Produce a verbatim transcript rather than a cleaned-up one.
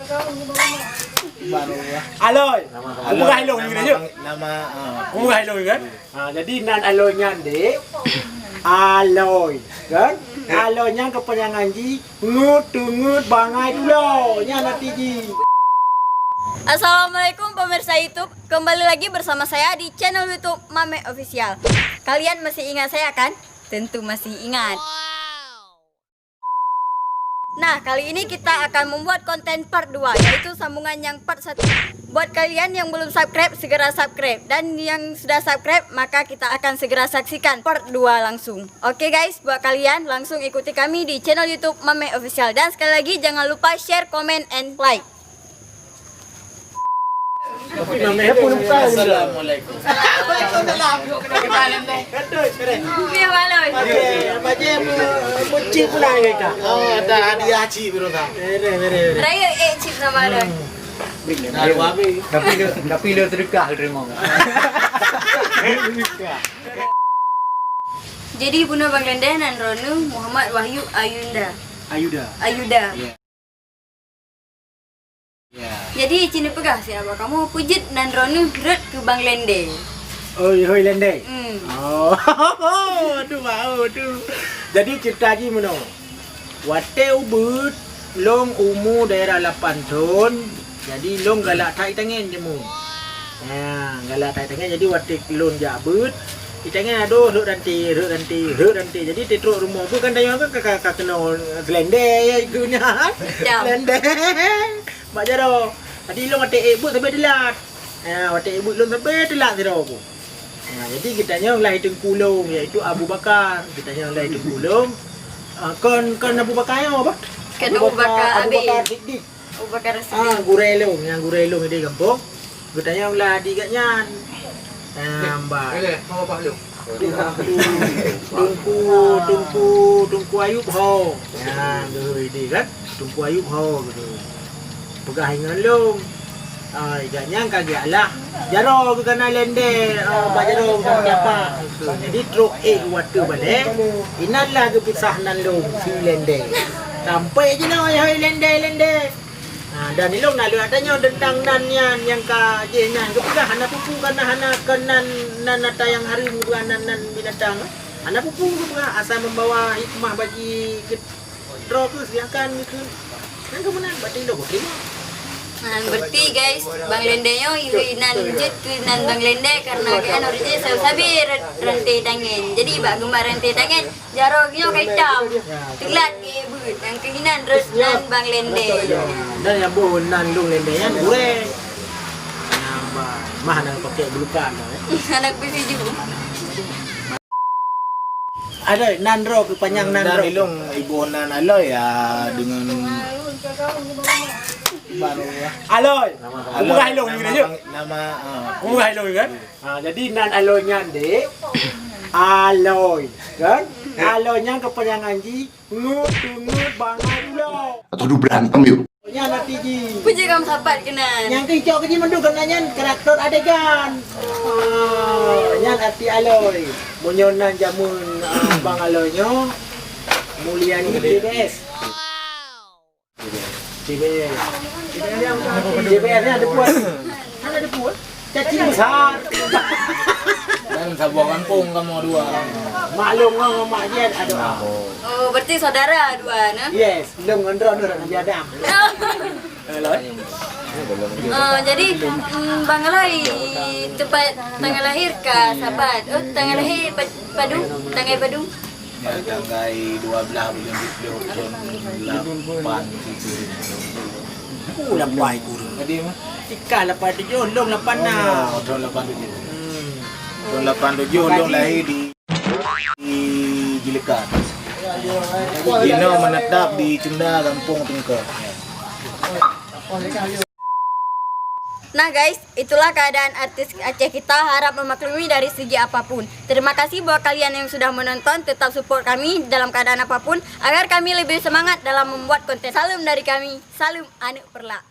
Aloy. Nama, nama, nama, nama, ah. Ha, jadi nan Aloy nyan dek. Aloy, kan? Aloy nyan kepanjangan ji ngut tungut bangai tulo. Nyan arti ji. Assalamualaikum pemirsa YouTube. Kembali lagi bersama saya di channel YouTube Mamek Official. Kalian masih ingat saya kan? Tentu masih ingat. Nah, kali ini kita akan membuat konten part dua, yaitu sambungan yang part satu. Buat kalian yang belum subscribe, segera subscribe. Dan yang sudah subscribe, maka kita akan segera saksikan part dua langsung. Oke guys, buat kalian langsung ikuti kami di channel YouTube Mamek Official. Dan sekali lagi, jangan lupa share, comment, and like. Assalamualaikum. Waalaikumsalam. Gimana, Loi? Bajèe, bajèe mu-, mucik pula ya, Kak? Oh, ada hadiah cik baru tak? Bere, bere, bere. Raya eh cik nama Loi. Nah, dua habis. Tapi le, tapi le sedekah terima. Jadi bunoe Bang Lendeh nan droeneuh Muhammad Wahyu Ayunda. Ayuda. Ayuda. Ya. Ya. Jadi, ci neupeugah siat bak kamoe, peue jeuet nan droeneuh rhot keu Bang Lendeh? Oi, hoi Lendeh. Hmm. Oh. Aduh, bau tu. Jadi, cerita jih meunoe. Watèe ubeuet, lôn umu daerah lapan thon, jadi lôn galak that itangen jeumu. Ya, galak that itangen, jadi watèe lôn jak beuet, itangen adoh rhot ranté, rhot ranté, rhot ranté. Jadi teutrok rumoh beuet kan tanyoe kan ka, ka, ka keunoe seulendeh ya itu nyan. Ya. Seulendeh. Bak jaroe. Jadi lôn watèe ék beuet sabe teulat. Ya, watèe ék beuet lôn sabe teulat sidroe ku. Ya, jadi geutanyoe lah teungku lôn, yaitu Abu Bakar. Geutanyoe lah teungku lôn. Ah, kon, kon Abu Bakar nyoe apa? Kon Abu Bakar Abu Bakar Siddiq. Abu Bakar Siddiq. Ah, gurèe lôn, nyang gurèe lôn di gampông. Geutanyoe lah di gobnyan. Ah, mbak. Teungku, Teungku, Teungku Ayub ho. Nyang geuhôi di kan? Teungku Ayub ho gitu. Peugah ingat lôn. Ai, gobnyan ka geualah. Jaroe geuh kana lendeh, ah, bak jaroe geuh kana tiapa. Jadi trok ék watèe balèe, inan lah geupeusah nan lôn si lendeh. Sampai jinoe hai lendeh, lendeh. Ha, dan ilôn na lôn tanyoe teuntang nan nyan nyang ka jih nyan geupeugah hana peue-peue kana hana kon nan, nan ata nyang hareuem geupeugah nan, nan binatang. Hana peue-peue geupeugah asai membawa hikmah bagi ke-, droe keuh silakan keuh. Nyan keuh meunan berarti ilôn teurimong. Nah, berarti guys, Bang Lendeh nyoe inan jeuet keu nan Bang Lendeh karena geuan ureueng sabe-sabe ranté tangen. Jadi bak geumat ranté tangen, jaroe nyoe ka itam. Teulat geuh beuet, nyang keuh inan rot nan Bang Lendeh. Dan nyang boh nan lôn lendeh nyan gurèe. Nah, mah, mah na pakèk bulukan, eh. Anak bisi ju. Ada nan droe keuh panyang nan droe. Ilôn iboh nan Aloy ya dengan Aloy. Nama, nama, nama, ah. Jadi nan Aloy nyan dek. Aloy, kan? Aloy nyan kepanjangan ji ngut tungut bangai ulo. Atau du berantem yuk. Nyan arti ji. Peue jeuet kamoe sapat keunan? Nyang keuh cok keu ji mandum keunan nyan karakter adegan. Ah, nyan arti Aloy. Meunyoe nan jameun, ah, Bang Aloy nyoe Mulyani J B S. J B S. J B S ni ada puan. Kan ada puan. Cacing besar. Dan saboh kampung kamoe dua. Maklum ngon mak jih ada. Oh, berarti saudara dua nah? Yes, lôn ngon droe nurut Nabi Adam. Eh, jadi, mm, Bang Aloy tempat tanggal lahir ka sapat. Oh, tanggal lahir pa-, padum, tanggal padum. Ya, tanggai dua belas buleuen siplôh thôn lapan tujoh. Oh, lapan kureueng. Tadi mah? Tika lapan tujoh, lôn lapan nam. Oh, thôn lapan tujoh. Hmm. Thôn lapan tujoh lôn lahé di, di Jileukat. Jinoe meunetap di Cunda, Gampông Teungke. Nah guys, itulah keadaan artis Aceh kita, harap memaklumi dari segi apapun. Terima kasih buat kalian yang sudah menonton, tetap support kami dalam keadaan apapun agar kami lebih semangat dalam membuat konten. Salam dari kami, salam aneuk Perlak.